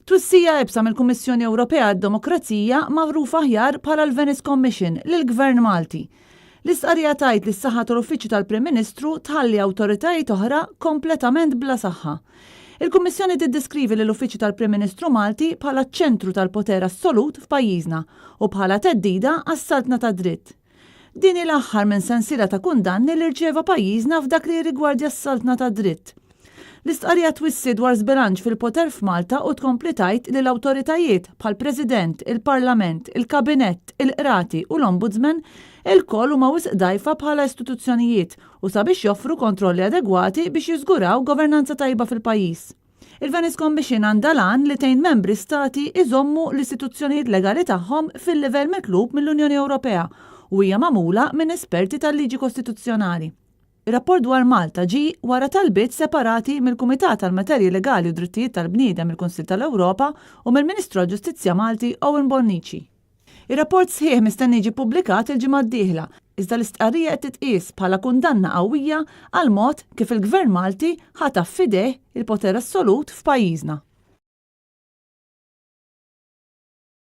Twissija iebsa mill-Kummissjoni Ewropea għad-Demokrazija magħrufa aħjar bħala l-Venice Commission lill-Gvern Malti. L-istqarrija tgħid li s-saħħa tal-Uffiċċju tal-Prim Ministru tħalli awtoritajiet oħra kompletament bla saħħa. Il-Kummissjoni tiddeskrivi lill-Uffiċċju tal-Prim Ministru Malti bħala ċ-ċentru tal-poter assolut f'pajjiżna u bħala theddida għas-saltna tad-dritt. Din hi l-aħħar minn sensiela ta' kundanni li rċieva pajjiżna f'dak li jirrigwardja s-saltna tad-dritt. L-istqarrija twissi dwar żbilanċ fil-poter f'Malta u tkompli tgħid li l-awtoritajiet, bħall-President, il-Parlament, il-Kabinett, il-Qrati u l-Ombudsman, ilkoll huma wisq dgħajfa bħala istituzzjonijiet u sabiex joffru kontrolli adegwati biex jiżguraw governanza tajba fil-pajjiż. Il-Venice Commission għandha l-għan li tgħin membri stati jżommu l-istituzzjonijiet legali tagħhom fil-livell mitlub mill-Unjoni Ewropea u hija magħmula minn esperti tal-liġi kostituzzjonali. Ir-rapport dwar Malta ġie wara talbiet separati mill-Kumitat għall-Materji Legali u Drittijiet tal-Bniedem mill-Kunsill tal-Ewropa u mill-Ministru għall-Ġustizzja Malti Owen Bonnici. Ir-rapport sħiħ mistenni jiġi ppubblikat il-ġimgħa d-dieħla, iżda l-istqarrija qed titqies bħala kundanna qawwija għall-mod kif il-Gvern Malti ħataf f'idejh il-poter assolut f'pajjiżna.